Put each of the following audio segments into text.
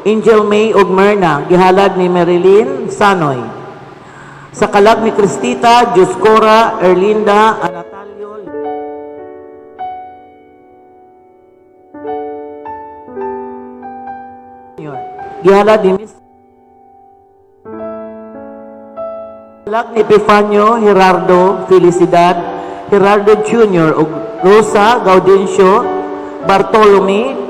Angel May ug Myrna, gihalad ni Marilyn Sanoy. Sa kalag ni Cristita, Dioscora, Erlinda, Anatalio Jr. Gihalad ni Miss Kalag ni Epifanio Gerardo Felicidad Gerardo Jr. ug Rosa Gaudencio Bartolome.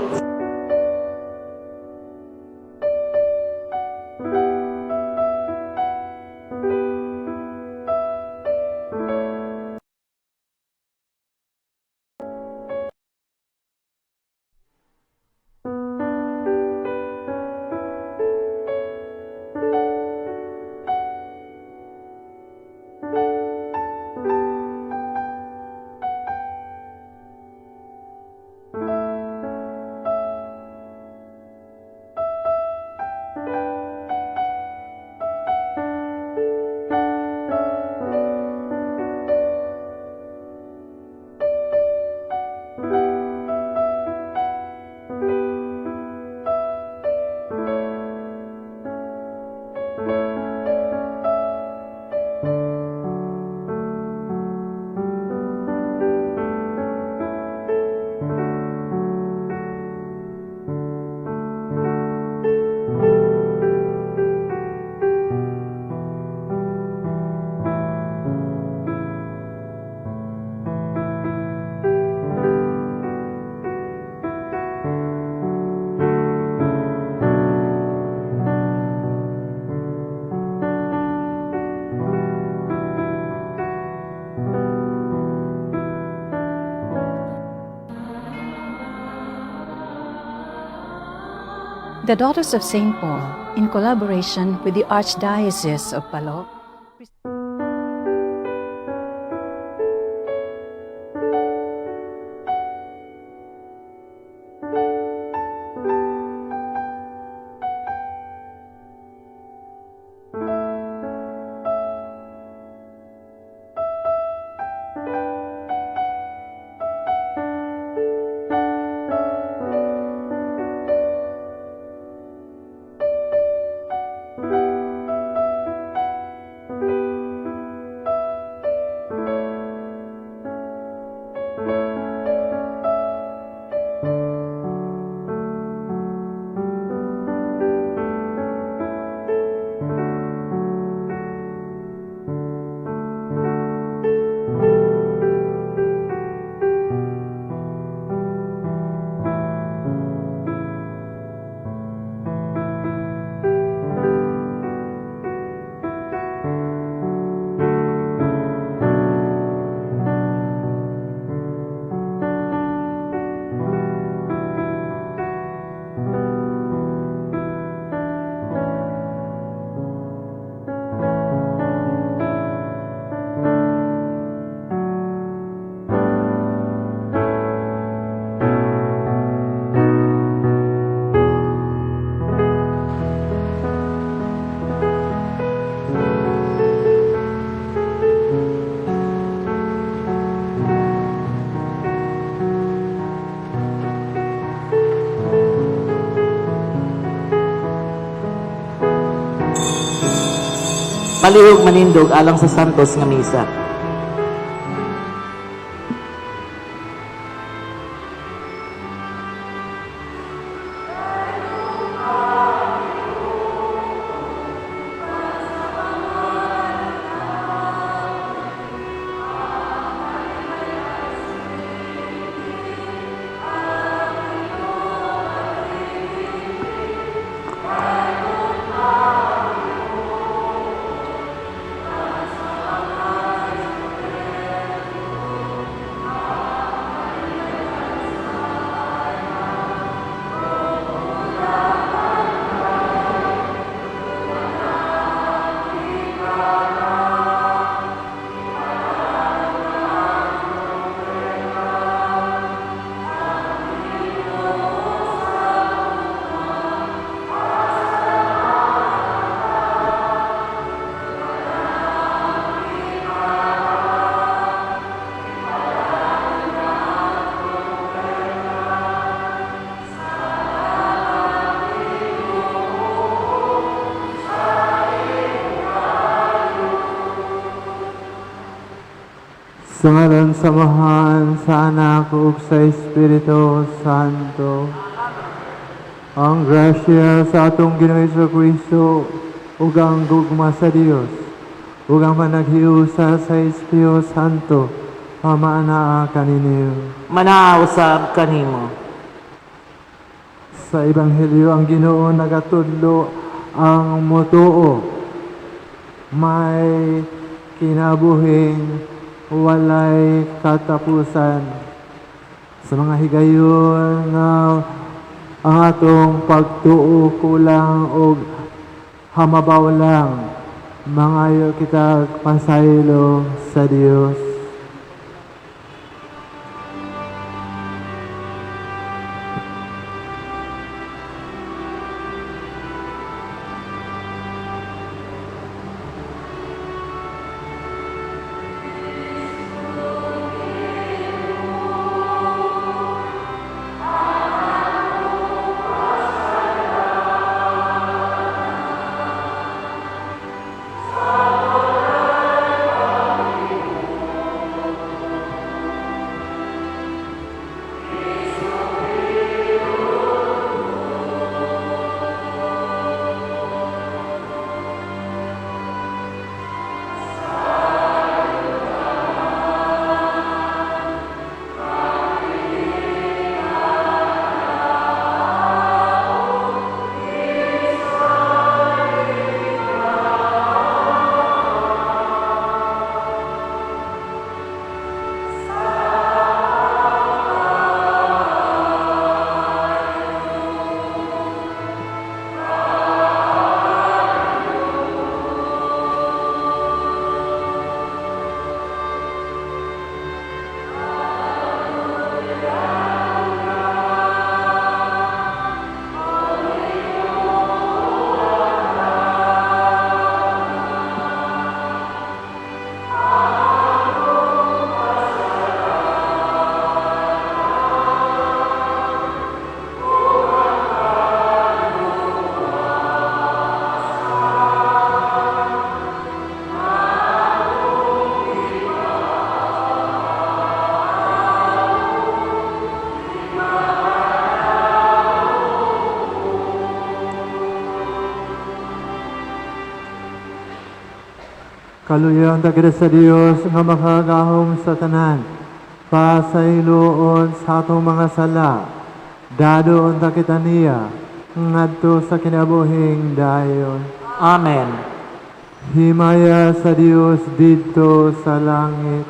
The Daughters of St. Paul, in collaboration with the Archdiocese of Palo, Palihog manindog alang sa Santos nga Misa. Sa ngalan sa Amahan, sa Anak, ug sa Espiritu Santo. Ang grasya sa atong Ginoong Kristo ug ang gugma sa Dios ug ang panaghiusa sa Espiritu Santo pamaanaa kaninyo. Manaa usab kanimo. Sa Ebanghelyo, ang Ginoo nagatudlo ang motuo may kinabuhing walay katapusan. Sa mga higayon nga ang atong pagtuo kulang og hamabaw lang, mangayo kita pasaylo sa Dios. Kaluyan ta kita sa Dios nga makagahom sa tanan. Pasayloon sa atong mga sala. Dadoon ta kita niya ngadto sa kinabuhing dayon. Amen. Himaya sa Dios didto sa langit.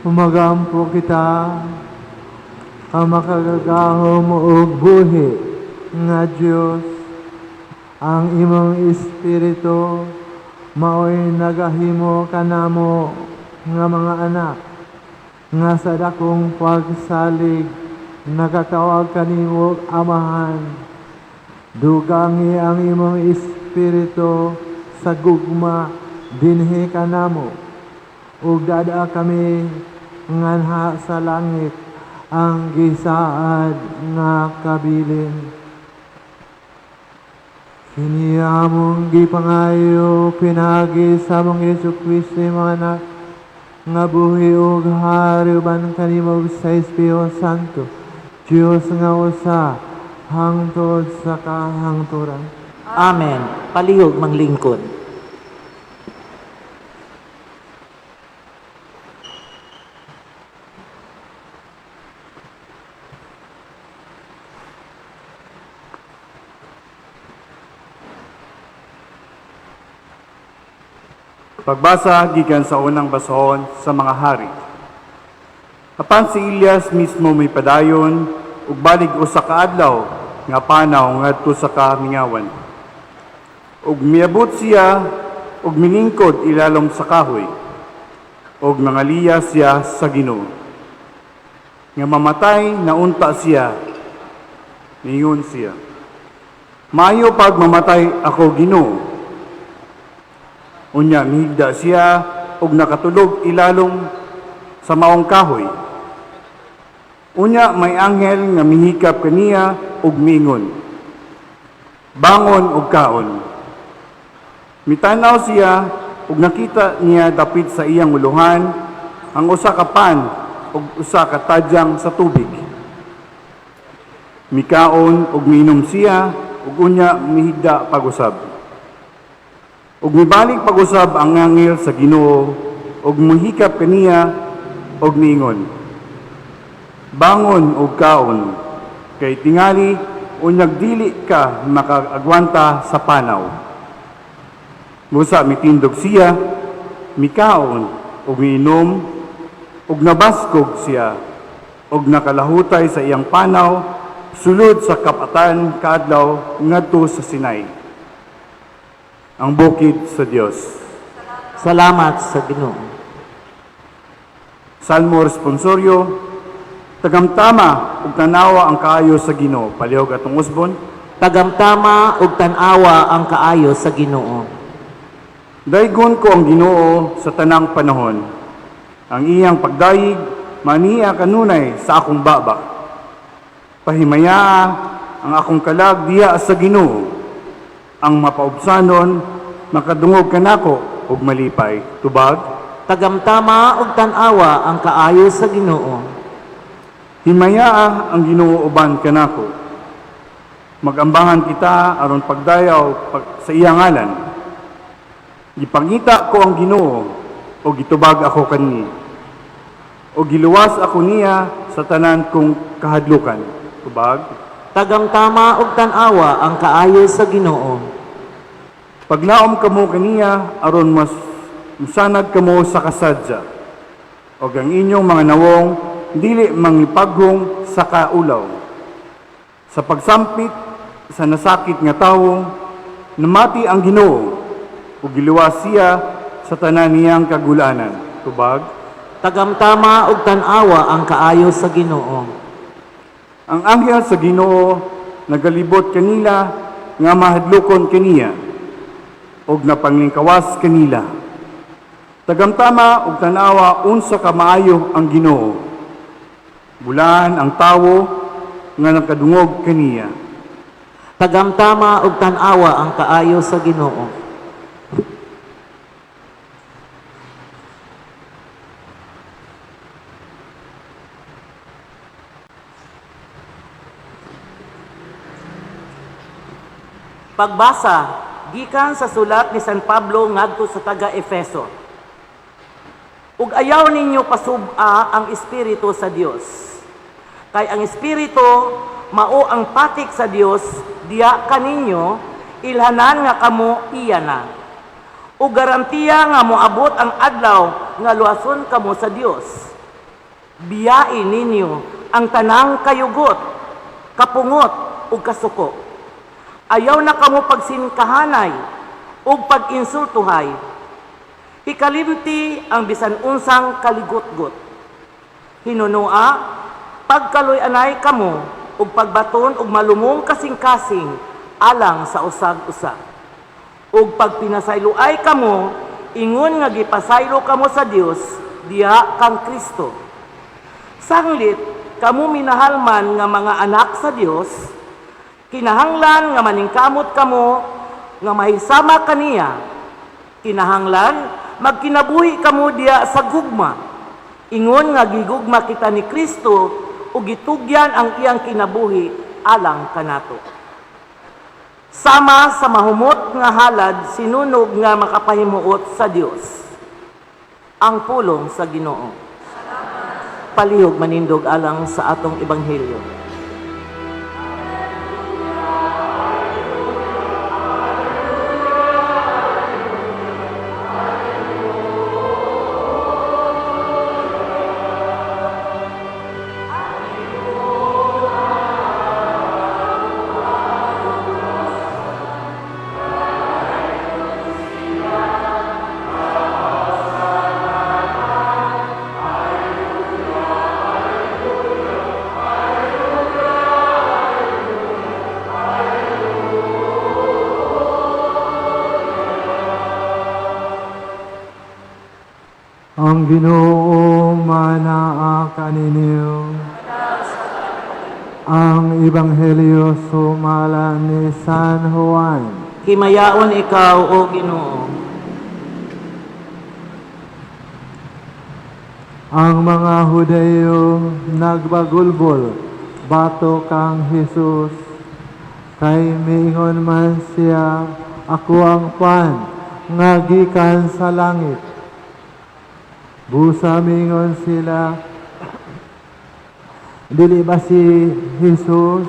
Umagampo kita ang makagagahom og buhi nga Dios. Ang imong espiritu mao'y nagahimo kanamo nga mga anak, nga sa dakong pagsalig nakatawag kanimo Amahan. Dugangi ang imong espiritu sa gugma dinhi kanamo ug dada kami nganha sa langit ang gisaad nga kabilin. Kini among gipangayo pinaagi sa among Hesus Kristo imong anak nga buhi ug hari uban kanimo ug sa Espiritu Santo, Dios nga usa hangtod sa kahangturan. Amen. Palihog manglingkod. Pagbasa gikan sa unang basahon sa mga hari. Apan si Elias mismo may padayon ug balig usa ka adlaw nga panaw ngadto sa kamingawan. Ug miabot siya ug miningkod ilalom sa kahoy ug nangaliya siya sa Ginoo. Nga mamatay na unta siya, ningon siya. Maayo pag mamatay ako, Ginoo. Unya mihigda siya ug nakatulog ilalom sa maong kahoy. Unya may anghel nga mihikap kaniya ug miingon, "Bangon ug kaon." Mitanaw siya ug nakita niya dapit sa iyang uluhan ang usa ka pan ug usa ka tadyang sa tubig. Mikaon ug miinom siya ug unya mihigda pag-usab. Ug mibalik pag-usab ang anghel sa Ginoo ug muhikap kaniya ug miingon, "Bangon ug kaon, kay tingali unyag dili ka makaagwanta sa panaw." Busa mitindog siya, mikaon ug miinom ug nabaskog siya ug nakalahutay sa iyang panaw sulod sa kapatan kaadlaw ngadto sa Sinai, ang bukid sa Dios. Salamat sa Ginoo. Salmo responsorio. Tagamtama ug tanawa ang kaayo sa Ginoo. Palihog atong usbon. Tagamtama ug tan-awa ang kaayo sa Ginoo. Daygon ko ang Ginoo sa tanang panahon. Ang iyang pagdayig maniya kanunay sa akong baba. Pahimayaa ang akong kalag diha sa Ginoo. Ang mapaubsanon makadungog kanako ug malipay. Tubag. Tagamtama ug tan-awa ang kaayo sa Ginoo. Himayaa ang Ginoo uban kanako. Magambangan kita aron pagdayaw sa iyang ngalan. Gipangita ko ang Ginoo o gitubag ako kani. O giluwas ako niya sa tanan kong kahadlukan. Tubag. Tagamtama ug tan-awa ang kaayo sa Ginoo. Paglaom kamo kaniya aron mas musanag kamo sa kasadya. Og ang inyong mga nawong dili mangipaghong sa kaulaw. Sa pagsampit sa nasakit nga tawo, namati ang Ginoo ug giluwas siya sa tanan niyang kagulanan. Tubag. Tagamtama ug tan-awa ang kaayo sa Ginoo. Ang anghel sa Ginoo nagalibot kanila nga mahadlokon kaniya ug napanglingkawas kanila. Tagamtama ug tan-awa unsa ka maayo ang Ginoo. Bulan ang tawo nga nakadungog kaniya. Tagamtama ug tan-awa ang kaayo sa Ginoo. Pagbasa gikan sa sulat ni San Pablo ngadto sa taga Efeso. Ug ayaw ninyo pasub-a ang espiritu sa Dios. Kay ang espiritu mao ang patik sa Dios diya kaninyo ilhanan nga kamo iya na. Ug garantiya nga moabot ang adlaw nga luwason kamo sa Dios. Biyain ninyo ang tanang kayugot, kapungot ug kasuko. Ayaw na kamo pagsinkahanay ug pag-insultuhay. Ikalimti ang bisan unsang kaligutgot. Hinunoa, pagkaluy-anay kamo ug pagbaton og malumong kasing-kasing alang sa usag-usa. Ug pagpinasayloay kamo, ingon nga gipasaylo kamo sa Dios diha kang Kristo. Sanglit kamo minahalman nga mga anak sa Dios, kinahanglan nga maningkamot kamo nga mahisama kaniya. Kinahanglan magkinabuhi kamo diha sa gugma. Ingon nga gigugma kita ni Kristo ug gitugyan ang iyang kinabuhi alang kanato. Sama sa mahumot nga halad sinunog nga makapahimuot sa Dios. Ang pulong sa Ginoo. Palihog manindog alang sa atong ebanghelyo. Ang Ginoo manaa kaninyo. Ang Ebanghelyo sumala ni San Juan. Himayaon ikaw, O Ginoo. Ang mga Hudeyo nagbagulbol bato kang Jesus, kay miingon man siya, "Ako ang pan nga gikan sa langit." Busa miingon sila, "Dili ba si Jesus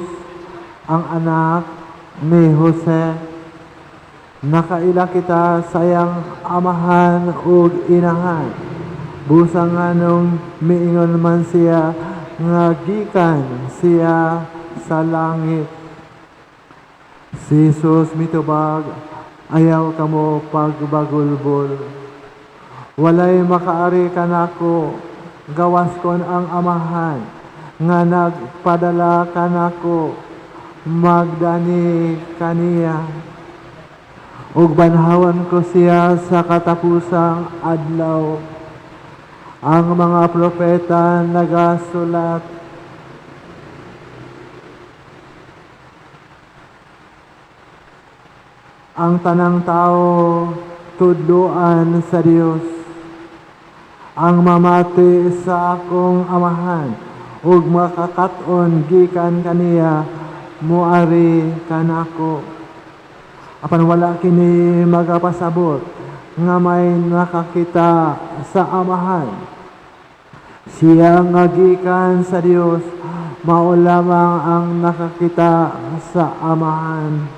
ang anak ni Jose? Nakaila kita sa iyang amahan ug inahan. Busa nganong miingon man siya nga gikan siya sa langit?" Si Jesus mitubag, "Ayaw kamo pagbagulbol. Walay makaari kanako, gawas kon ang Amahan nga nagpadala kanako magdani kaniya. Ug banhawan ko siya sa katapusang adlaw. Ang mga propeta nagasulat, ang tanang tao tudloan sa Dios. Ang mamati sa akong Amahan ug makakat-on gikan kaniya moari kanako. Apan wala kini magapasabot nga may nakakita sa Amahan. Siya nga gikan sa Dios mao lamang ang nakakita sa Amahan.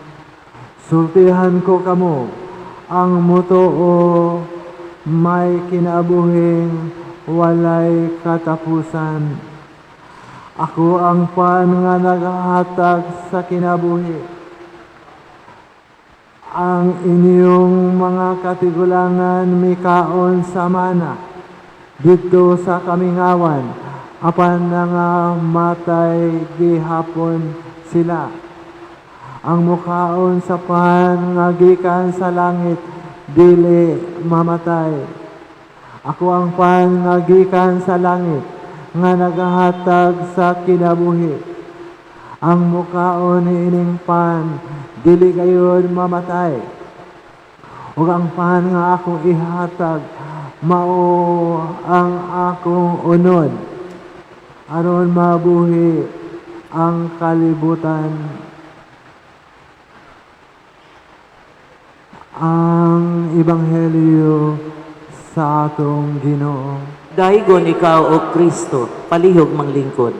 Sultihan ko kamo, ang mutuo may kinabuhing walay katapusan. Ako ang pan nga naghahatag sa kinabuhi. Ang inyong mga katigulangan mikaon sa mana didto sa kamingawan, apan nangamatay gihapon sila. Ang mukaon sa pan nga gikan sa langit dili mamatay. Ako ang pan nga gikan sa langit nga nagahatag sa kinabuhi. Ang mukaon niining pan dili gayud mamatay. Ug ang pan nga akong ihatag mao ang akong unod aron mabuhi ang kalibutan. Ang Ebanghelyo sa atong Ginoo. Daygon ikaw, O Kristo, palihog manglingkod.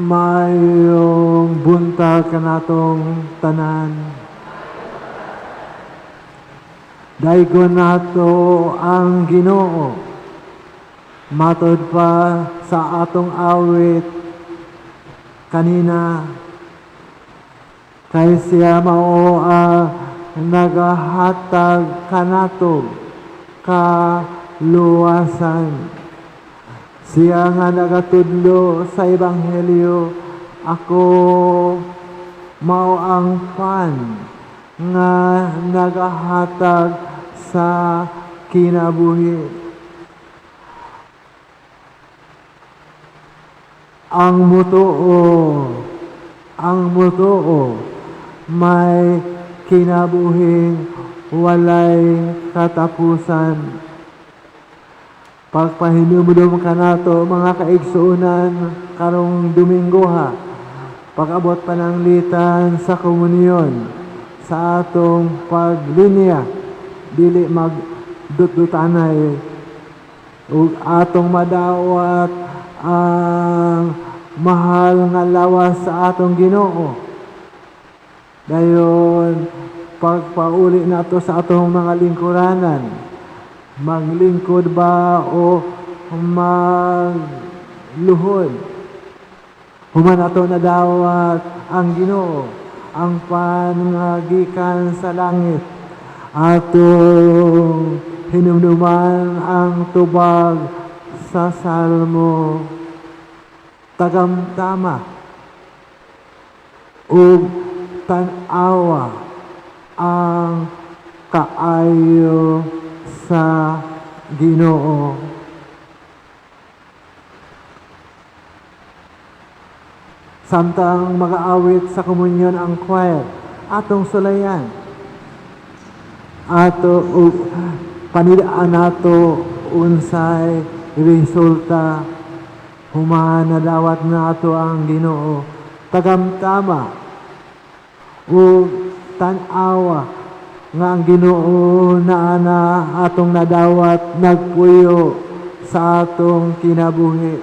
Maayong buntag kanatong tanan. Daygon nato ang Ginoo. Matod pa sa atong awit kanina, Kay siya mao ang nagahatag kanato kaluwasan. Siya nga nagatudlo sa Ebanghelyo, ako mao ang pan nga nagahatag sa kinabuhi. Ang mutuo may kinabuhing walay katapusan. Pagpahinumdum kanato, mga kaigsuonan, karong Domingo ha, pag-abot pananglitan sa komunyon, sa atong paglinya, dili magdutdutanay, ug atong madawat ang mahal nga lawas sa atong Ginoo. Dayon pagpauli nato sa atong mga lingkuranan, maglingkod ba o magluhod? Human ato nadawat ang Ginoo, ang pan nga gikan sa langit, atong hinumduman ang tubag sa Salmo: "Tagamtama ug tan-awa ang kaayo sa Ginoo." Samtang mag-aawit sa komunyon ang choir, atong sulayan. Ato panidaan nato unsay resulta human nadawat nato ang Ginoo. Tagamtama ug tan-awa nga ang Ginoo na ana atong nadawat nagpuyo sa atong kinabuhi.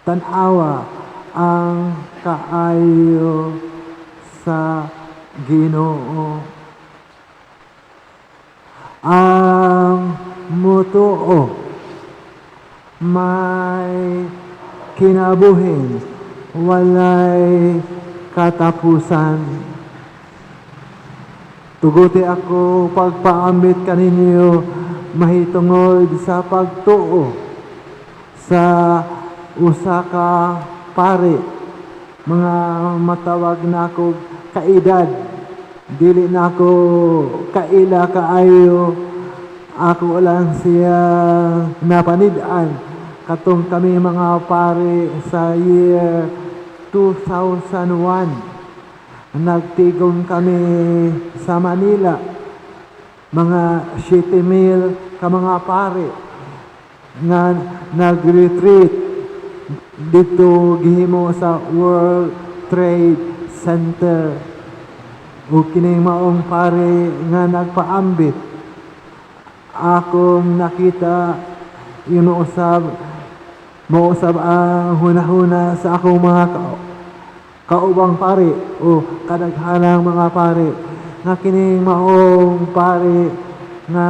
Tan-awa ang kaayo sa Ginoo. Ang mutuo may kinabuhing walay katapusan. Tuguti ako pagpaambit kaninyo mahitungod sa pagtuo sa usa ka pare, mga matawag na ako kaedad, dili na ako kaila kaayo. Ako lang siya napanid-an katong kami mga pare sa year 2001. Nagtigom kami sa Manila, mga 7,000 ka mga pare nga nag-retreat dito, gihimo sa World Trade Center. Ug kining maong pare nga nagpaambit, akong nakita, usab mausab ang hunahuna sa akong mga kaubang pare o kadaghanang mga pare nga kining maong pare nga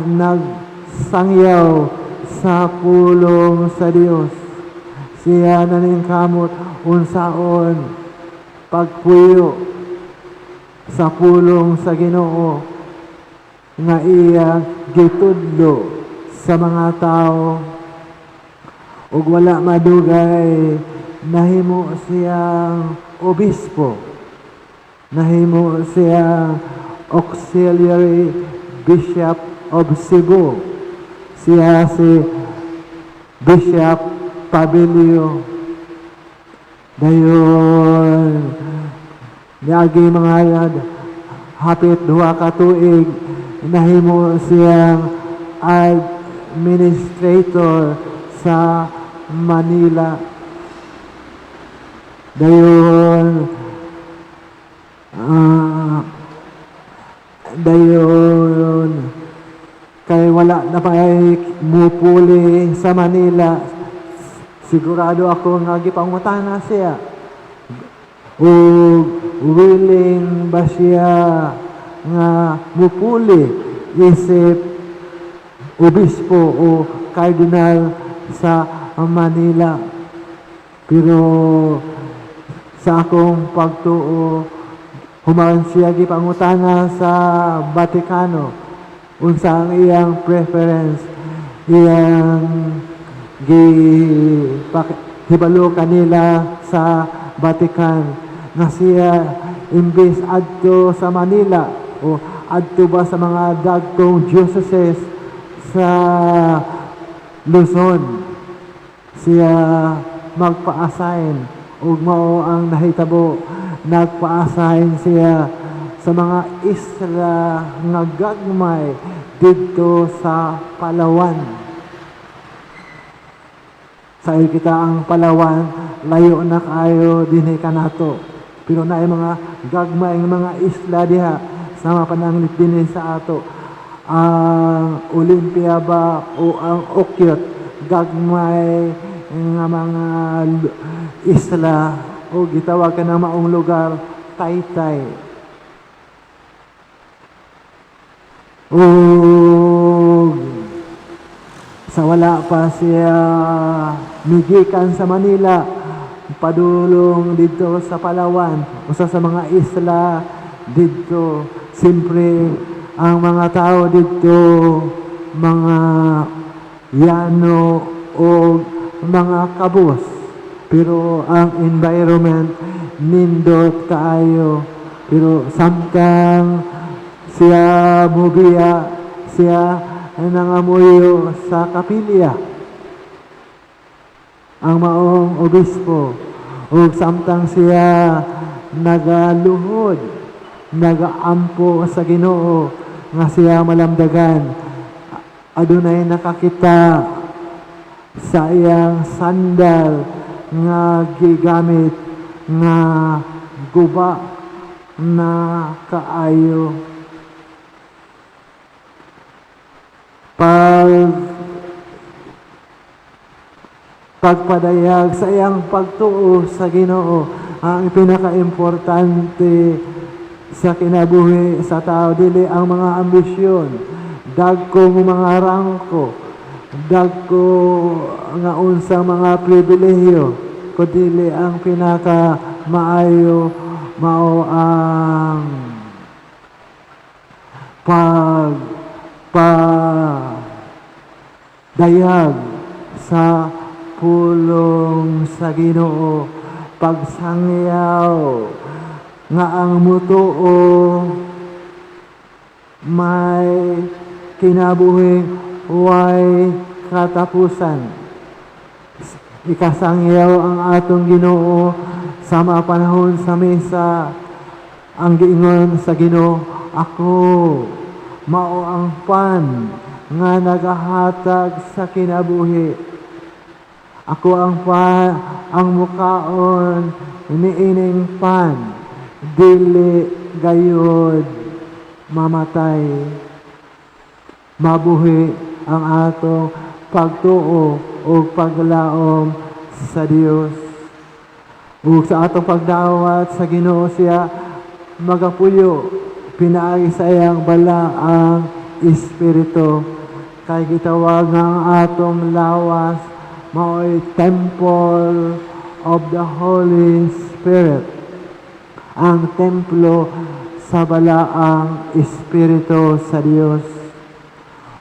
nagsangyaw sa pulong sa Dios, siya naningkamot unsaon pagpuyo sa pulong sa Ginoo nga iya gitudlo sa mga tao. Ug wala madugay, nahimo siyang obispo, nahimo siyang auxiliary bishop of Cebu. Siya si Bishop Pabilio. Dayon niagi mga hapit 2 ka tuig, nahimo siyang administrator sa Manila. Dayon kay wala na pa ay mupuli sa Manila, sigurado ako nga gipangutana siya o willing ba siya nga mupuli isip obispo o cardinal sa Manila. Pero sa akong pagtuo, Human siya gipangutana sa Vatikano unsa ang iyang preference, iyang gihibalo kanila sa Vatican nga siya, imbes adto sa Manila o adto ba sa mga dagkong dioceses sa Luzon, siya magpa-assign. Ug mao ang nahitabo, nagpa-assign siya sa mga isla nga gagmay didto sa Palawan. Sa kita, ang Palawan layo na kaayo dinhi kanato, pero naay mga gagmay nga mga isla diha, sama pananglit dinhi sa ato, ang Olympia ba o ang Okyot, gagmay nga mga isla o gitawag ka na maong lugar Taytay. Ug sa wala pa siya migikan sa Manila padulong didto sa Palawan, usa sa mga isla didto, siyempre ang mga tao didto mga yano o mga kabus, pero ang environment nindot kaayo. Pero samtang siya mubiya, siya nangamuyo sa kapilya ang maong obispo, ug samtang siya nagaluhod, nagaampo sa Ginoo nga siya malamdagan, adunay nakakita sa iyang sandal nga gigamit nga guba na kaayo. Pagpadayag sa iyang pagtuo sa Ginoo, ang pinakaimportante sa kinabuhi sa tao dili ang mga ambisyon, dagko nga mga rangko, dagko nga unsang mga pribilehiyo, kundili ang pinaka maayo mao ang pag dayag sa pulong sa Ginoo, pagsangyaw nga ang mutuo may kinabuhi way katapusan. Ikasangyaw ang atong Ginoo sa mga panahon sa misa. Ang giingon sa Ginoo, "Ako mao ang pan nga nagahatag sa kinabuhi. Ako ang pan, ang mukaon niining pan dili gayod mamatay." Mabuhi ang atong pagtuo o paglaom sa Dios. Ug sa atong pagdawat sa Ginoo, siya magapuyo pinaagi sa iyang Balaang Espiritu, kay gitawag nga ang atong lawas mao'y temple of the Holy Spirit, ang templo sa Balaang Espiritu sa Dios.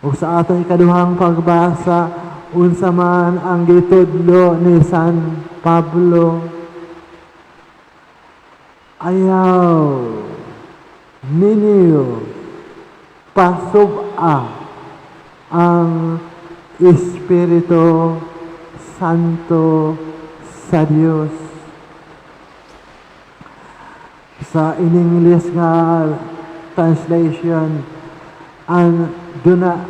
Ug sa atong ikaduhang pagbasa, unsa man ang gitudlo ni San Pablo? Ayaw ninyo pasub-a ang Espiritu Santo sa Dios. Sa in English nga translation, and do not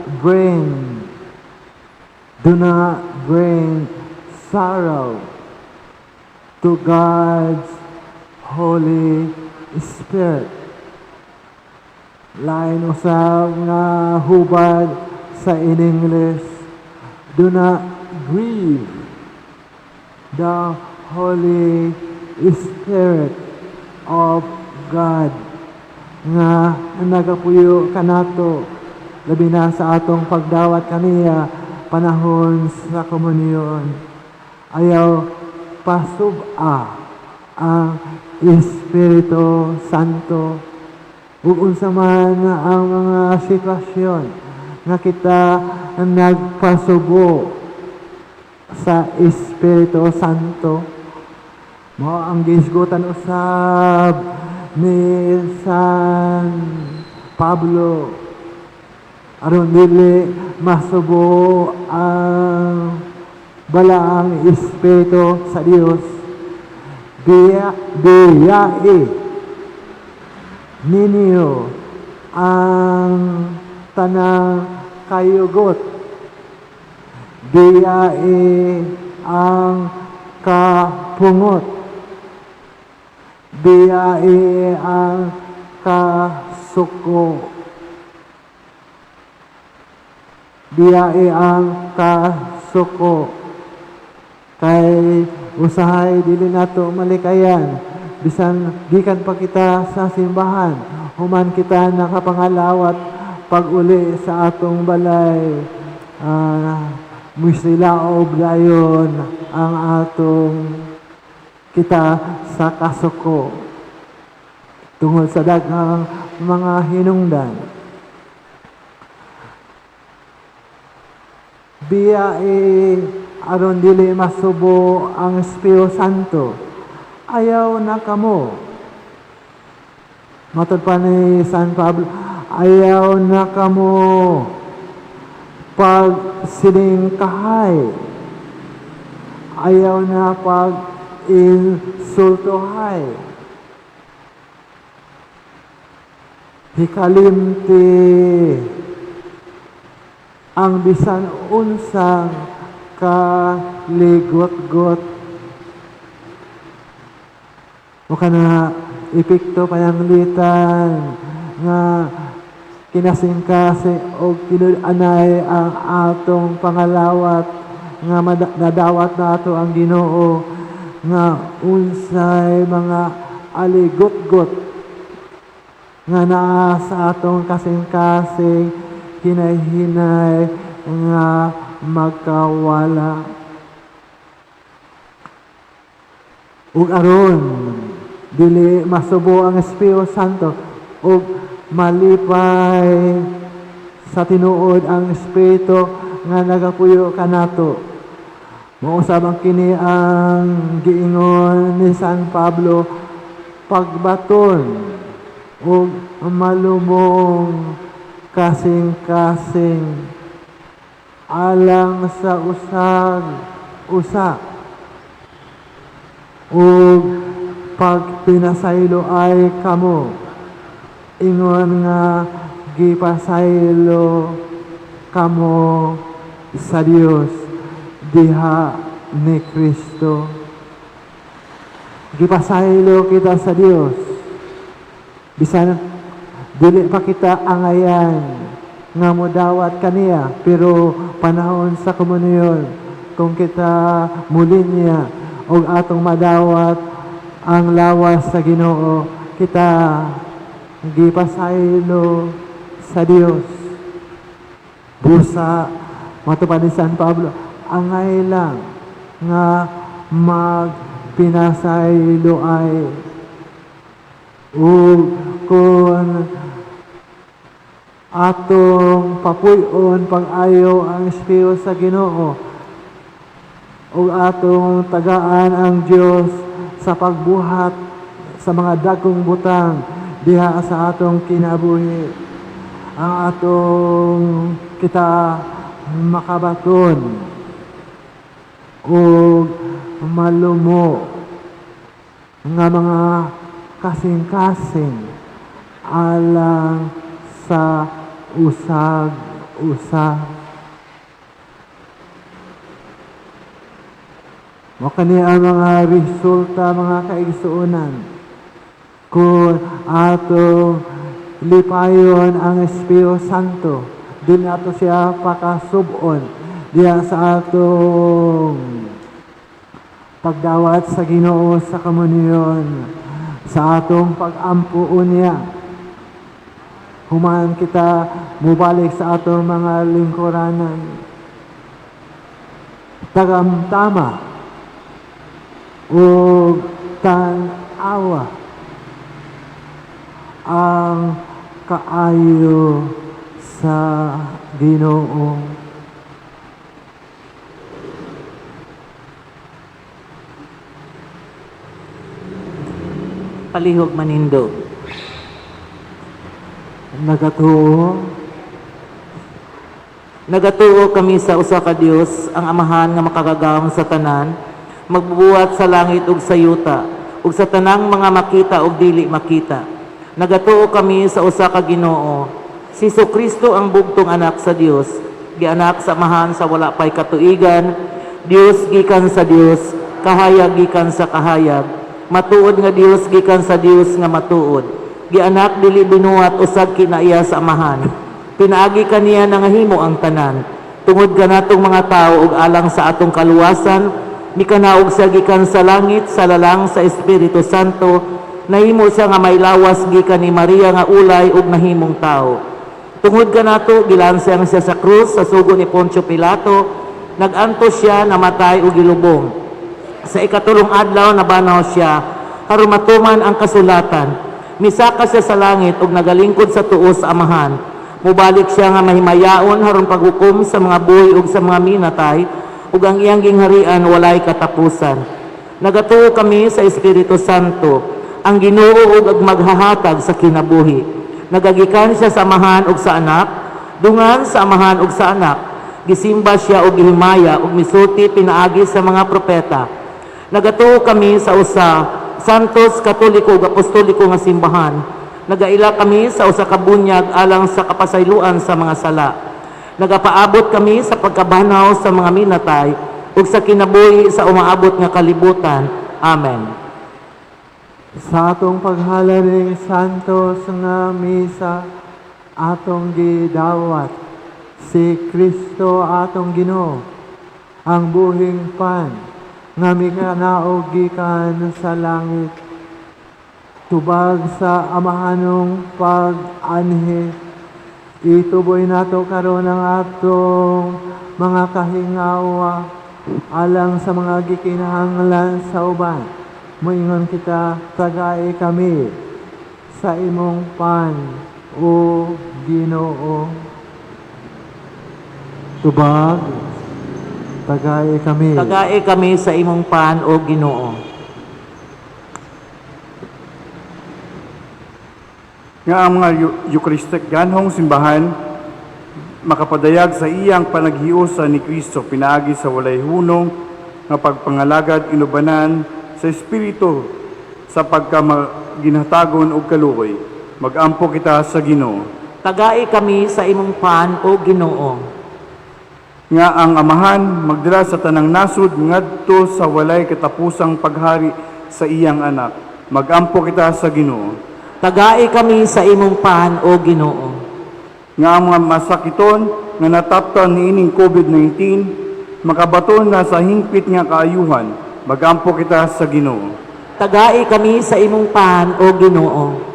bring sorrow to God's Holy Spirit. Lain usab nga hubad sa in English, do not grieve the Holy Spirit of God nga nagapuyo kanato, labi na sa atong pagdawat kaniya panahon sa komunyon. Ayaw pasub-a ang Espiritu Santo. Ug unsa man ang mga sitwasyon nga kita nagpasubo sa Espiritu Santo, mao ang gihisgutan usab ni San Pablo aron dili masubo ang balaang Espiritu sa Dios: Biyai ninyo ang tanang kayugot, biyai ang kapungot, biyai ang kasuko, biyai ang kasuko." Kay usahay dili nato malikayan, bisan gikan pa kita sa simbahan, human kita nakapangalawat, pag uli sa atong balay, musilaob dayon ang atong kita sa kasuko tungod sa daghang mga hinungdan. Biyai aron dili masubo ang Espiritu Santo. Ayaw na kamo. Matod pa ni San Pablo, ayaw na kamo pag silingkahay. Ayaw na pag insultohay. Hikalimti ang bisan unsang kaligot-got. O kana epekto pananglitan nga kinasingkasing o tinud-anay ang atong pangalawat nga nadawat nato ang Ginoo nga unsay mga aligot-got nga naa sa atong kasing-kasing, hinay-hinay nga magkawala. Ug aron dili masubo ang Espiritu Santo ug malipay sa tinuod ang Espiritu nga nagapuyo kanato, mao usab ang kini ang giingon ni San Pablo: pagbaton ug malumong kasing-kasing alang sa usag usa ug pagpinasaylo ay kamo ingon nga gipasaylo kamo sa Dios diha ni Kristo. Gipasaylo kita sa Dios bisan dili pa kita angayan nga modawat kaniya, pero panahon sa komunyon, kung kita muli niya og atong madawat ang lawas sa Ginoo, kita gipasaylo sa Dios. Busa matupad ni San Pablo, angay lang nga magpinasaylo ay. Ug kung atong papuy-on pag-ayo ang Espiritu sa Ginoo ug atong tagaan ang Dios sa pagbuhat sa mga dagkong butang diha sa atong kinabuhi, ang atong kita makabaton ug malumo nga mga kasing-kasing alang sa usag-usa. Mao kani ang mga resulta, mga kaigsuonan, kung atong lipayon ang Espiritu Santo, di nato siya pakasub-on diha sa atong pagdawat sa Ginoo sa komunyon, sa atong pag-ampo niya. Human kita mubalik sa atong mga lingkuranan, tagamtama ug Tan-awa ang kaayo sa Ginoo. Palihog manindog. Nagatuo. Nagatuo kami sa usa ka Dios, ang Amahan nga makagagahom sa tanan, magbubuhat sa langit ug sa yuta, ug sa tanang mga makita ug dili makita. Nagatuo kami sa usa ka Ginoo, si Kristo ang bugtong anak sa Dios, gianak sa Amahan sa wala pay katuigan, Dios gikan sa Dios, kahayag gikan sa kahayag, matuod nga Dios gikan sa Dios nga matuod. Gianak dili binuhat usag kinaiya sa Amahan. Pinaagi kaniya nangahimo ang tanan. Tungod kanatong mga tao ug alang sa atong kaluwasan, mikanaog siya gikan sa langit sa lalang sa Espiritu Santo, nahimo siya nga may lawas gikan ni Maria nga ulay ug nahimong tao. Tungod kanato gilansang siya sa krus sa sugo ni Poncio Pilato, nag-antos siya, namatay ug gilubong. Sa ikatulong adlaw nabanaw siya, aron matuman ang kasulatan. Misaka siya sa langit ug nagalingkod sa tuo sa Amahan. Mubalik siya nga mahimayaon aron paghukom sa mga buhi ug sa mga minatay, ug ang iyang gingharian walay katapusan. Nagatuo kami sa Espiritu Santo, ang Ginoo ug maghahatag sa kinabuhi. Nagagikan siya sa Amahan ug sa Anak, dungan sa Amahan ug sa Anak. Gisimba siya og gihimaya ug misulti pinaagi sa mga propeta. Nagatuo kami sa usa Santos, Katoliko ug Apostoliko nga simbahan. Nagaila kami sa usa ka bunyag alang sa kapasayloan sa mga sala. Nagapaabot kami sa pagkabanhaw sa mga minatay ug sa kinabuhi sa umaabot nga kalibutan. Amen. Sa atong paghalaring santos nga misa, atong gidawat si Kristo atong Ginoo, ang buhing pan nga mikanaog gikan sa langit, tubag sa amahanong pag-anhi. Ituboy nato karon ang atong mga kahingawa alang sa mga gikinahanglan sa uban. Moingon kita, tagae kami sa imong pan, o Ginoo. Tubag, tagae kami. Tagae kami sa imong pan, o Ginoo. Nga ang mga Eucharistic ganhong simbahan makapadayag sa iyang panaghiusa ni Kristo pinaagi sa walay hunong nga pagpangalagad inubanan sa Espiritu sa pagkaginhatagon og kaluoy. Magampo kita sa Ginoo. Tagae kami sa imong pan, o Ginoo. Nga ang Amahan magdala sa tanang nasud ngadto sa walay katapusang paghari sa iyang anak. Magampo kita sa Ginoo. Tagae kami sa imong pan, o Ginoo. Nga ang mga masakiton nga nataptan niining COVID-19 makabaton na sa hingpit nga kaayuhan. Magampo kita sa Ginoo. Tagae kami sa imong pan, o Ginoo.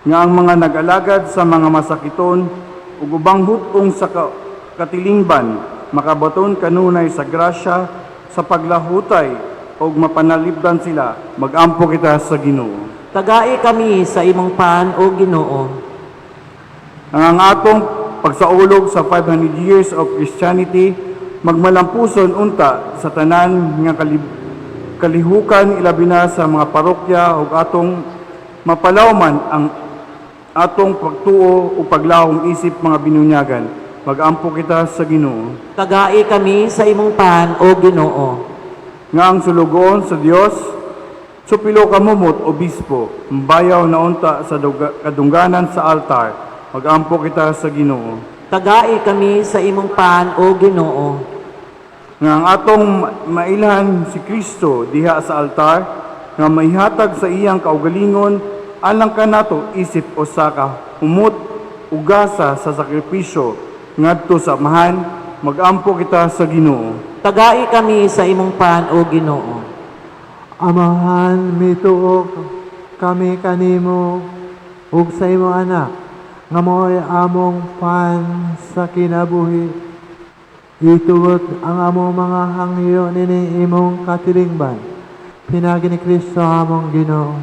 Nga ang mga nag-alagad sa mga masakiton ug ubang hutong sa katilingban makabaton kanunay sa grasya sa paglahutay ug mapanalipdan sila. Magampo kita sa Ginoo. Tagae kami sa imong pan, o Ginoo. Ang atong pagsaulog sa 500 years of Christianity magmalampuson unta sa tanan nga kalihukan ilabi na sa mga parokya ug atong mapalawman ang atong pagtuo ug paglahom isip mga binunyagan. Magampo kita sa Ginoo. Tagae kami sa imong pan, o Ginoo. Nga ang sulugoon sa Dios, supilo kamumot obispo, mbayaw na unta sa kadungganan sa altar. Magampo kita sa Ginoo. Tagae kami sa imong pan, o Ginoo. Nga ang atong mailhan si Kristo diha sa altar, nga maihatag sa iyang kaugalingon alang kanato isip usa ka humot ugasa sa sakripisyo ngadto sa Amahan. Magampo kita sa Ginoo. Tagae kami sa imong pan, o Ginoo. Amahan, mituo kami kanimo ug sa imong anak nga mao'y among pan sa kinabuhi. Itugot ang among mga hangyo nini imong katilingban. Pinaagi ni Kristo among Ginoo.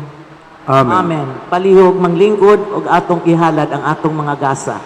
Amen. Amen. Palihog manglingkod ug atong ihalad ang atong mga gasa.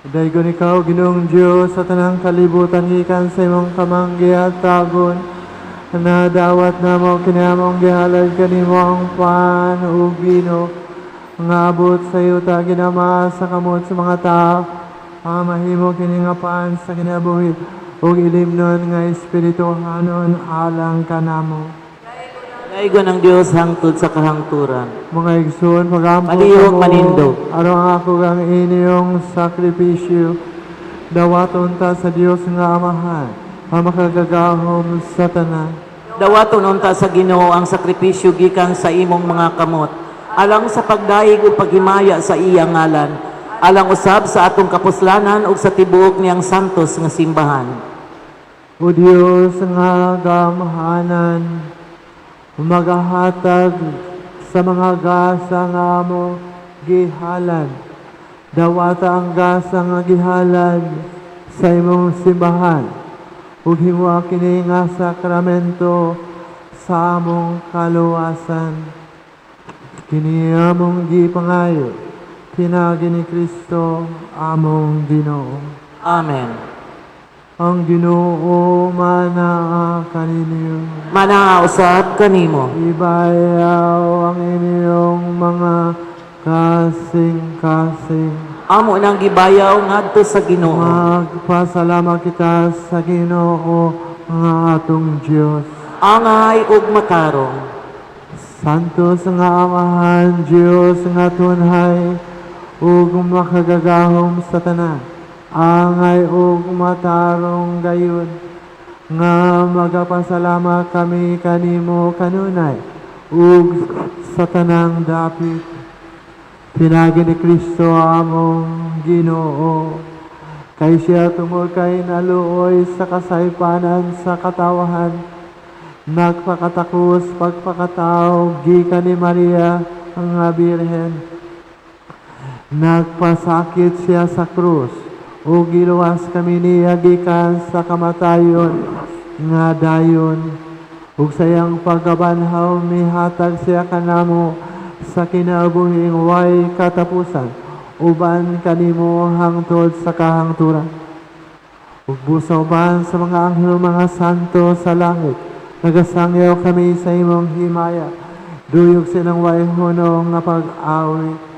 Daygon ikaw, Ginoong Dios, sa tanang kalibutan gikan sa imong kamang gihatagon. Nadawat namo kini among gihalad kanimo ang pan ug bino nga abot sa yuta ginama sa kamot sa mga tao. Ang mahimo kini nga pan sa kinabuhi ug ilimnon nga espirituhanon alang kanamo. Daygon ang Dios hangtod sa kahangturan. Mga igsoon, pagampo Palihog kamo, manindog. Aron ang ako ang inyong sakripisyo, dawaton ta sa Dios nga Amahan, ang makagagahom sa tanan. Dawaton unta sa Ginoo ang sakripisyo gikan sa imong mga kamot, alang sa pagdaig ug paghimaya sa iyang ngalan, alang usab sa atong kapuslanan ug sa tibuok niyang santos nga simbahan. O Dios nga gamhanan, magahatag sa mga gasa nga amo gihalan. Dawata ang gasa nga gihalan sa imong simbahan. Ug himoa kini nga sakramento sa among kaluwasan. Kini among gipangayo, pinaagi ni Kristo among Ginoo. Amen. Ang Ginoo manaa kaninyo. Manaa usab kanimo. Ibayaw ang inyong mga kasing-kasing. Amo nang gibayaw ngadto sa Ginoo. Magpasalamat kita sa Ginoo nga atong Dios. Angay ug matarong. Santos nga Amahan, Dios nga tunhay, ug makagagahom sa tanan. Angay ug matarong gayud nga magapasalamat kami kanimo kanunay ug sa tanang dapit. Pinagi ni Kristo among Ginoo. Kay siya tungod kay naluoy sa kasaypanan sa katawahan, nagpakatakos pagpakatao gikan ni Maria ang Birhen. Nagpasakit siya sa krus ug giluwas kami niya gikan sa kamatayon nga dayon. Ug sayang pagkabanhaw mihatag siya kanamo sa kinabuhing way katapusan uban kanimo hangtod sa kahangturan. Ug busa uban sa mga anghel mga santo sa langit, nagasangyaw kami sa imong himaya, duyog silang way hunong nga pag-awit.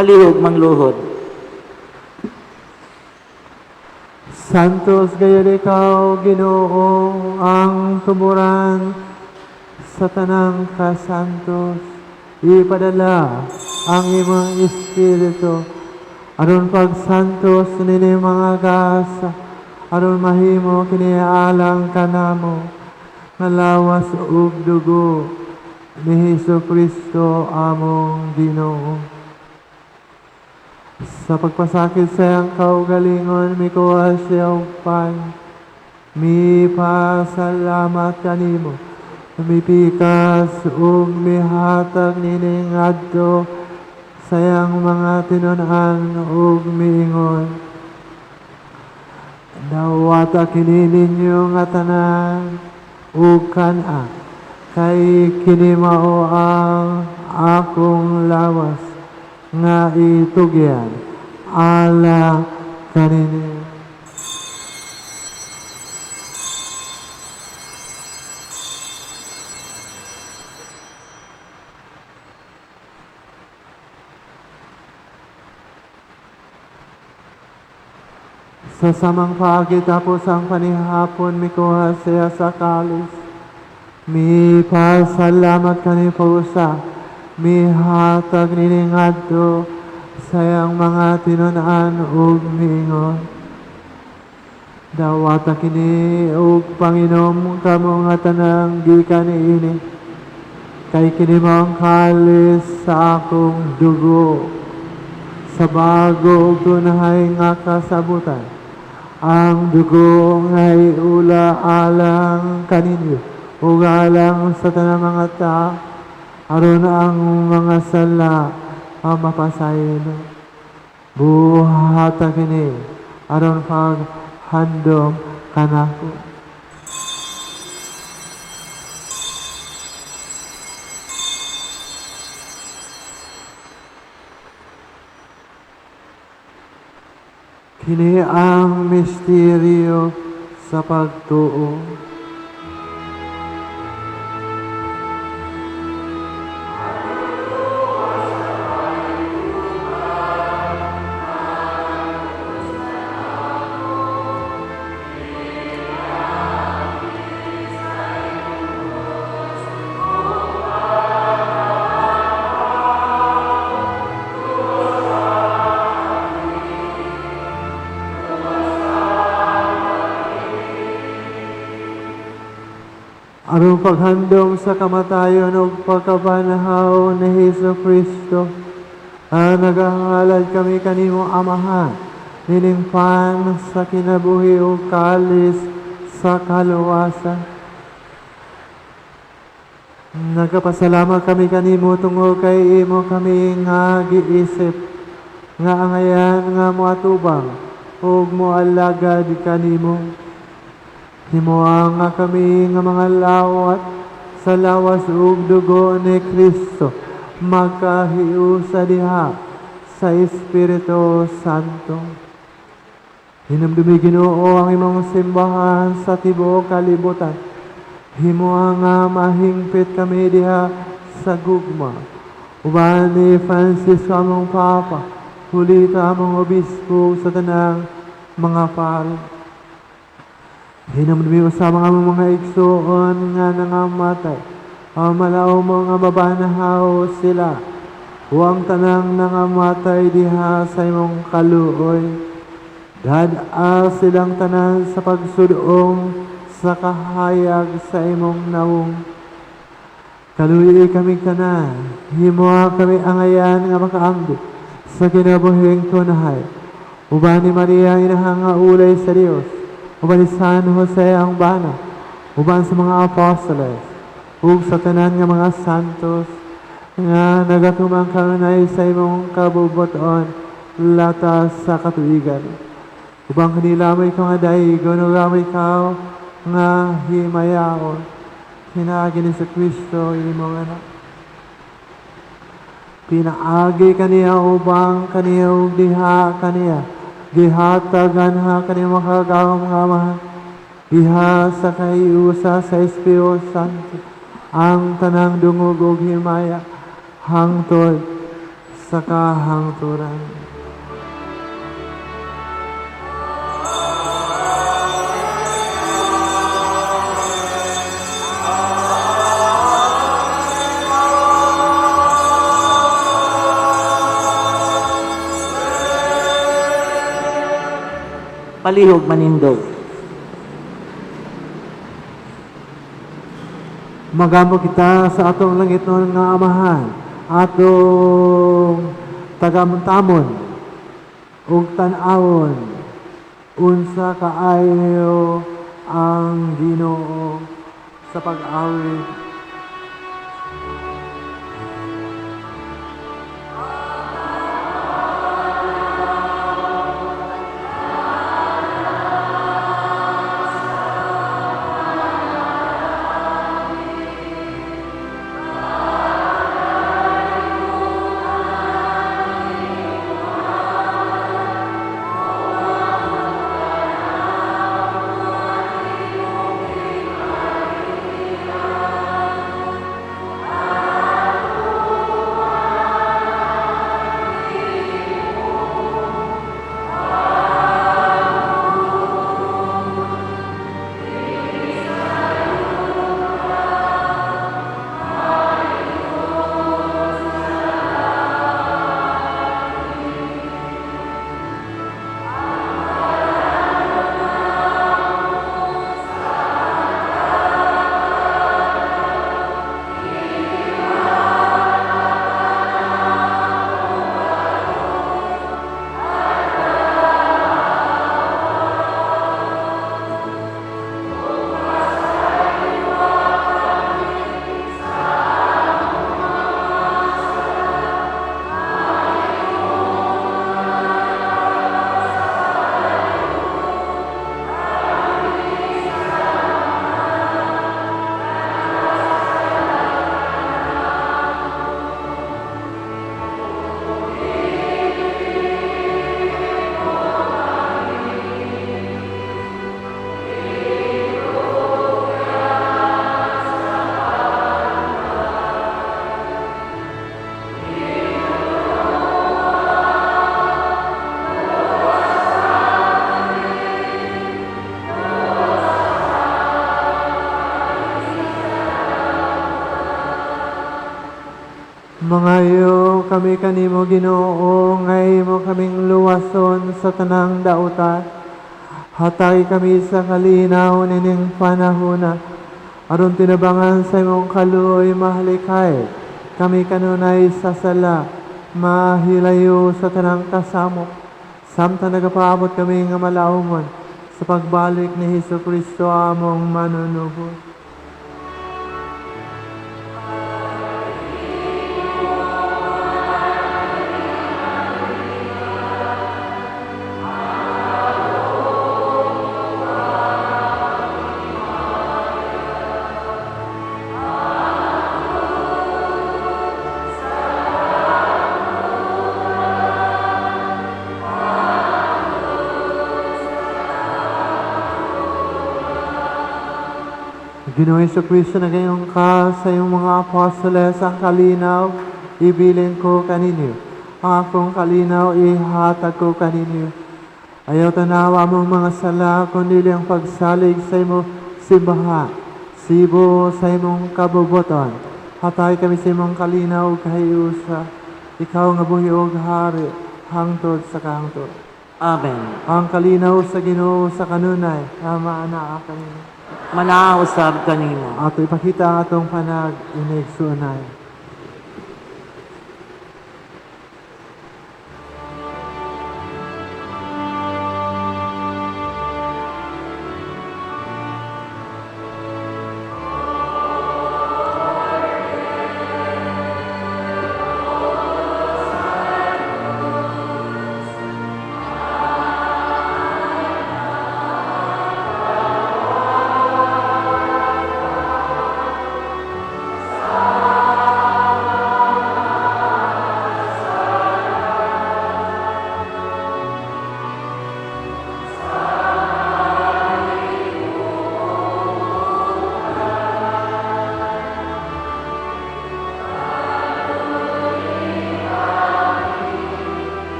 Palihog mangluhod. Santos gayud ikaw, Ginoo, ang tuburan sa tanang kasantos. Ipadala ang imong Espiritu aron pagsantos nini mga gasa, aron mahimo kini alang kanamo nga lawas ug dugo ni Hesus Kristo among Ginoo. Sa pagpasakit sa iyang kaugalingon, mikuha siya og pan. Mipasalamat kanimo. Mipikas ug mihatag nini ngadto sa iyang mga tinun-an ug miingon: "Dawata kini ninyo nga tanan ug kan-a, kay kini mao ang akong lawas nga itugyan alang kaninyo." Sa samang paagi, tapos ang panihapon, mikuha siya sa kalis. Mipasalamat kani pausa, mihatag nini ngadto sa iyang mga tinun-an ug miingon: "Dawata kini ug panginom kamo nga tanan gikan niini, kay kini mao ang kalis sa akong dugo sa bago ug tunhay nga kasabutan, ang dugo nga iula alang kaninyo ug alang sa tanang mga tao aron ang mga sala ang mapasaylo. Buhata kini aron paghandom kanako." Kini ang misteryo sa pagtuo. Aron paghandom sa kamatayon ug pagkabanhaw ni Hesus Kristo, ang nagahalad kami kanimo, Amahan, nining pan sa kinabuhi ug kalis sa kaluwasan. Nagapasalamat kami kanimo tungod kay imo kami nga giisip nga angayan nga moatubang ug moalagad kanimo. Himoa nga kami nga mga lawat sa lawas ug dugo ni Kristo magkahiusa diha sa Espiritu Santo. Hinumdumi, Ginoo, ang imong simbahan sa tibuok kalibutan. Himoa nga mahingpit kami diha sa gugma, uban ni Francisco among Papa, Julito among Obispo, sa tanang mga pari. Hinumdumi usab ang among mga igsoon nga nangamatay. Pamalaw mo nga mabanhaw sila. Ug ang tanang nangamatay diha sa imong kaluoy. Dad-a silang tanan sa pagsudong sa kahayag sa imong nawong. Kaluyi kami tanan, himoa kami angayan nga makaanggo sa kinabuhing tunhay. Uban ni Maria, inahang nga ulay sa Dios, uban ni San Jose ang bana, uban sa mga apostoles, ug sa tanan nga mga santos nga nagatumang kanunay sa imong kabubuton latas sa katuigan. Ubang kanila mo ikaw nga daigon, ug amo ikaw nga himayaon. Pinaagi ni sa Kristo, imong anak. Pinaagi kaniya ubang kaniya ug diha kaniya gihatagan ha kaniya makagagahom nga Amahan diha sa kahiusa sa Espiritu Santo ang tanang dungog ug himaya hangtod sa kahangturan. Palihog manindog. Magampo kita sa atong langitnon nga Amahan, atong tagamtamon ug tan-awon unsa kaayo ang Ginoo sa pag-awit. Mangayo kami kanimo, Ginoo, nga imo kaming luwason sa tanang dautan. Hatagi kami sa kalinaw nining panahona, aron tinabangan sa imong kaluoy mahalikay kami kanunay sa sala, mahilayo sa tanang kasamok, samtang nagapaabot kami nga malaumon sa pagbalik ni Hesus Kristo among manunubos. Ginoong Kristo, nag-ingon ka sa iyong mga apostoles, "Ang kalinaw, ibilin ko kaninyo. Ang akong kalinaw, ihatag ko kaninyo. Ayaw tanawa among mga sala, kundi ang pagsalig sa imong simbahan. Sibo sa imong kabubuton. Hatagi kami sa imong kalinaw ug kahiusa. Ikaw nga buhi ug hari, hangtod sa kahangtod." Amen. Ang kalinaw sa Ginoo sa kanunay, ama anaa kanimo. Manaa usab kanimo. Ato ipakita ang atong panag inigsuonay.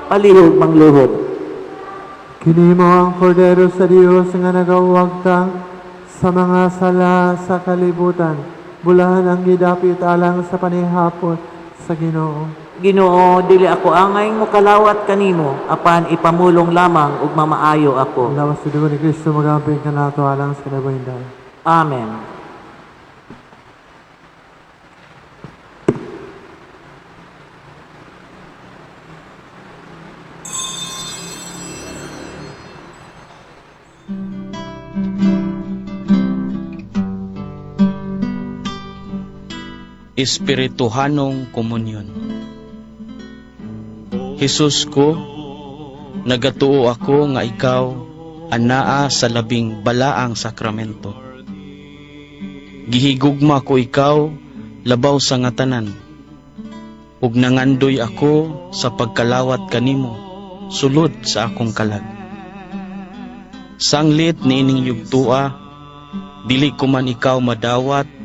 Palihog mangluhod. Kini mao ang Kordero sa Dios nga nagawagtang sa mga sala sa kalibutan. Bulahan ang gidapit alang sa panihapon sa Ginoo. Ginoo, dili ako angay mokalawat kanimo, apan ipamulong lamang ug mamaayo ako. Ang lawas sa dugo ni Kristo magamping kanato alang sa kinabuhing dayon. Amen. Espirituhanong Komunyon. Jesus ko, nagatuo ako nga ikaw anaa sa labing balaang sakramento. Gihigugma ko ikaw labaw sa nga tanan. Ug nangandoy ako sa pagkalawat kanimo sulod sa akong kalag. Sanglit niining yugtua, dili ko man ikaw madawat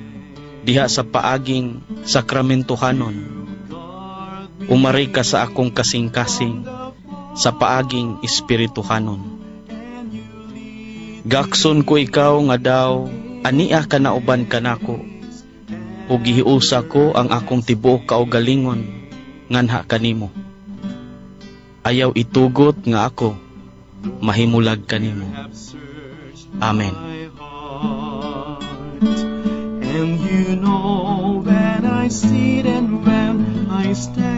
diha sa paaging sakramentohanon. Umari ka sa akong kasing-kasing sa paaging espirituhanon. Gakson ko ikaw nga daw ania ka nauban kanako, ug gihiusa ko ang akong tibuok kaugalingon nganha kanimo. Ayaw itugot nga ako mahimulag kanimo. Amen. And you know when I sit and when I stand.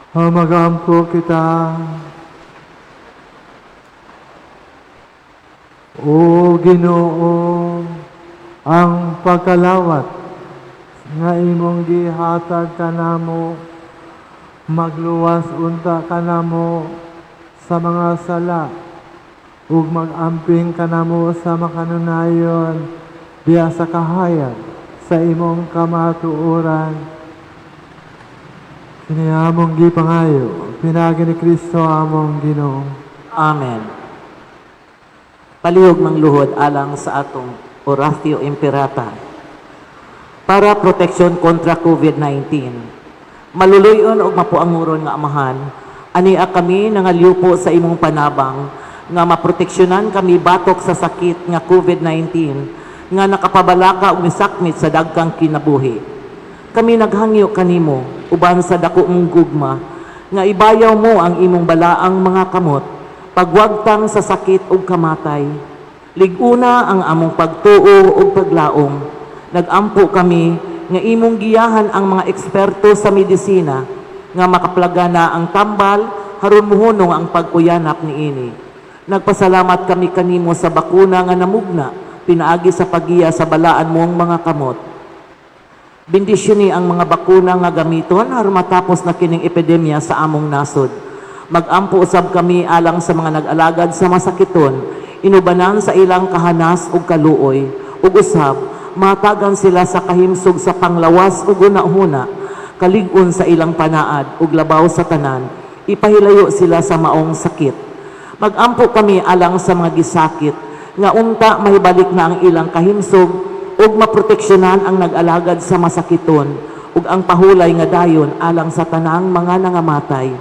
Magampo kita. O Ginoo, ang pagkalawat nga imong gihatag kanamo, magluwas unta kanamo sa mga sala ug mag-amping kanamo sa makanunayon diha sa kahayag sa imong kamatuoran. Kini among gipangayo pinaagi ni Kristo among Ginoo. Amen. Palihog mangluhod alang sa atong Oratio Imperata para proteksyon kontra COVID-19. Maluluyon og mapuanguron nga Amahan, ania kami nangalyupo sa imong panabang nga maproteksyonan kami batok sa sakit nga COVID-19 nga nakapabalaka ug misakmit sa dagkang kinabuhi. Kami naghangyo kanimo uban sa dako mong gugma nga ibayaw mo ang imong balaang mga kamot pagwagtang sa sakit ug kamatay. Lig-una ang among pagtuo ug paglaom. Nagampo kami nga imong giyahan ang mga eksperto sa medisina nga makaplagana ang tambal haron muhunong ang pagkuyanap niini. Nagpasalamat kami kanimo sa bakuna nga namugna pinaagi sa pagiya sa balaan mong mga kamot. Bendisyoni ang mga bakuna nga gamiton aron matapos na kining epidemya sa among nasod. Magampo usab kami alang sa mga nag-alagad sa masakiton, inubanan sa ilang kahanas ug kaluoy, ug usab matagan sila sa kahimsog sa panglawas ug hunahuna, kalig-on sa ilang panaad ug labaw sa tanan, ipahilayo sila sa maong sakit. Magampo kami alang sa mga gisakit nga unta mahibalik na ang ilang kahimsog ug maproteksyonan ang nag-alagad sa masakiton ug ang pahulay nga dayon alang sa tanang mga nangamatay.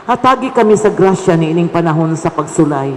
Hatagi kami sa grasya niining panahon sa pagsulay,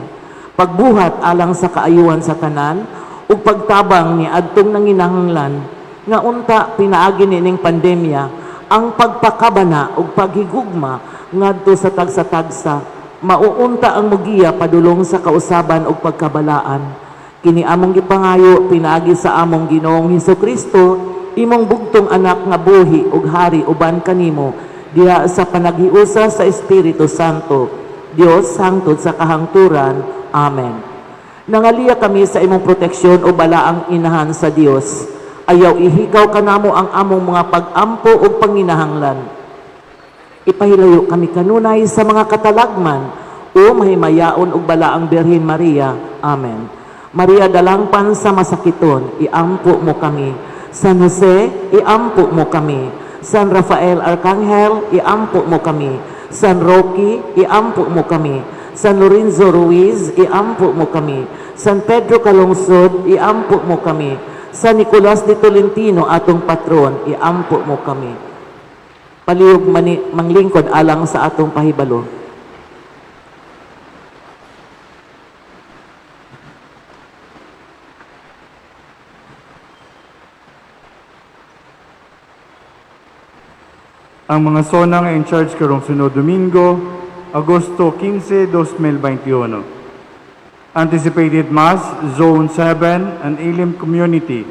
pagbuhat alang sa kaayuhan sa tanan ug pagtabang ni adtong nanginahanglan nga unta pinaagi niining pandemya ang pagpakabana ug paghigugma ngadto sa tagsa-tagsa, mauunta ang mugiya padulong sa kausaban ug pagkabalaan. Kini among gipangayo pinaagi sa among Ginoong Hesukristo, imong bugtong anak nga buhi ug hari uban kanimo diha sa panaghiusa sa Espiritu Santo, Dios hangtod sa kahangturan. Amen. Nangaliya kami sa imong proteksyon o balaang inahan sa Dios. Ayaw ihikaw kanamo ang among mga pag-ampo ug panginahanglan. Ipahilayo kami kanunay sa mga katalagman o mahimayaon og balaang Birhen Maria. Amen. Maria dalangpan sa masakiton, iampo mo kami. San Jose, iampo mo kami. San Rafael Arcangel, iampo mo kami. San Roque, iampo mo kami. San Lorenzo Ruiz, iampo mo kami. San Pedro Calungsod, iampo mo kami. San Nicolas de Tolentino, atong patron, iampo mo kami. Palihog mani, manglingkod alang sa atong pahibalo. Ang mga sona nga in charge karong sunod Domingo, Agosto 15, 2021. Anticipated Mass, Zone 7 and Elim Community.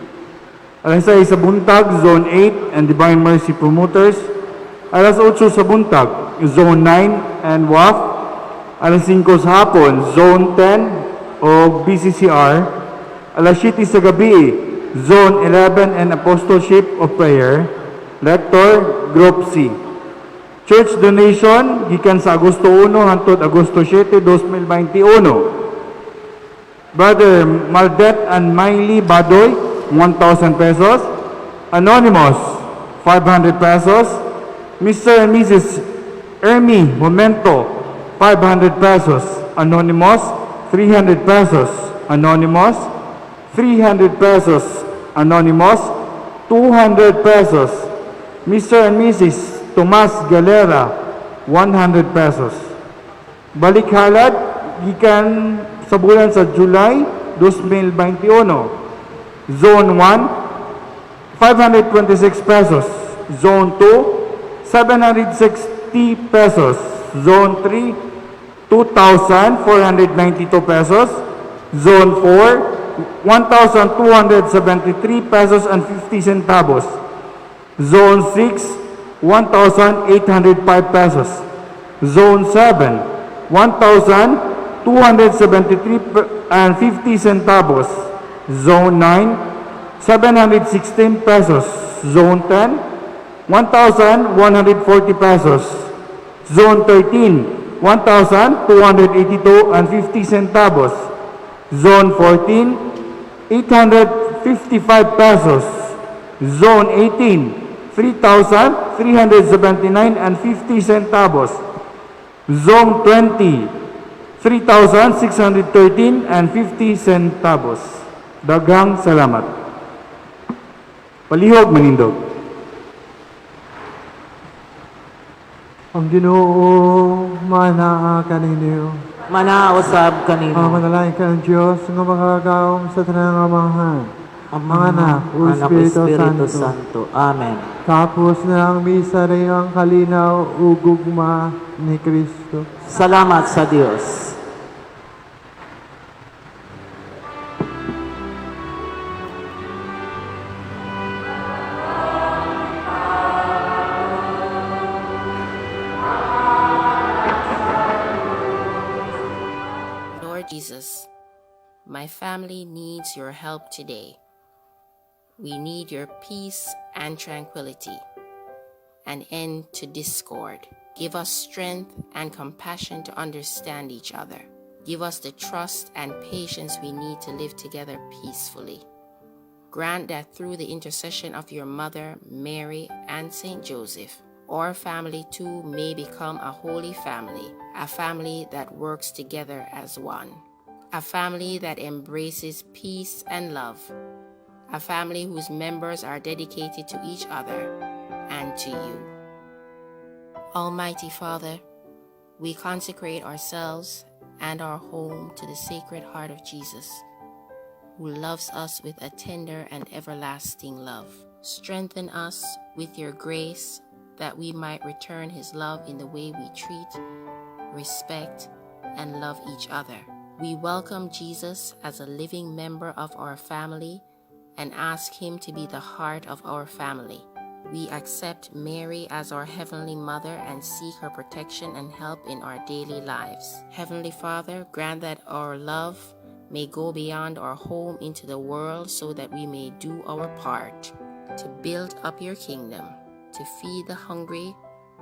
Alas 6 sa buntag, Zone 8 and Divine Mercy Promoters. Alas 8 sa buntag, Zone 9 and WAF. Alas 5 sa hapon, Zone 10 o BCCR. Alas 7 sa gabi, Zone 11 and Apostleship of Prayer. Lector, Group C. Church donation, gikan sa Agosto 1 hangtod Agosto 7, 2021. Brother Maldet and Miley Badoy, 1,000 pesos. Anonymous, 500 pesos. Mr. and Mrs. Ermi Momento, 500 pesos. Anonymous, 300 pesos. Anonymous, 300 pesos. Anonymous, 200 pesos. Mr. and Mrs. Tomas Galera, 100 pesos. Balik halad, gikan sa bulan sa July 2021. Zone 1, 526 pesos. Zone 2, 760 pesos. Zone 3, 2,492 pesos. Zone 4, 1,273 pesos and 50 centavos. Zone 6, 1,805 pesos. Zone 7, 1,273 and 50 centavos. Zone 9, 716 pesos. Zone 10, 1,140 pesos. Zone 13, 1,282 and 50 centavos. Zone 14, 855 pesos. Zone 18, 3,379 and 50 centavos. Zone 20, 3,613 and 50 centavos. Daghang salamat. Palihog manindog. Ang Ginoo manaa kaninyo. Manausab Ang kanimo. manalangin ka ng Diyos nga makakagahom sa tanang Amahan, Ang ang Anak, o Anak, Espiritu Espiritu Santo. Santo. Amen. Tapos na ang misa, rin ang kalinaw o gugma ni Kristo. Salamat sa Dios. Lord Jesus, my family needs your help today. We need your peace and tranquility, an end to discord. Give us strength and compassion to understand each other. Give us the trust and patience we need to live together peacefully. Grant that through the intercession of your mother, Mary, and Saint Joseph, our family too may become a holy family, a family that works together as one, a family that embraces peace and love, a family whose members are dedicated to each other and to you. Almighty Father, we consecrate ourselves and our home to the Sacred Heart of Jesus, who loves us with a tender and everlasting love. Strengthen us with your grace that we might return his love in the way we treat, respect, and love each other. We welcome Jesus as a living member of our family and ask him to be the heart of our family. We accept Mary as our Heavenly Mother and seek her protection and help in our daily lives. Heavenly Father, grant that our love may go beyond our home into the world so that we may do our part to build up your kingdom, to feed the hungry,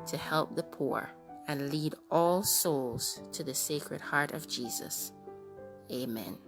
to help the poor, and lead all souls to the Sacred Heart of Jesus. Amen.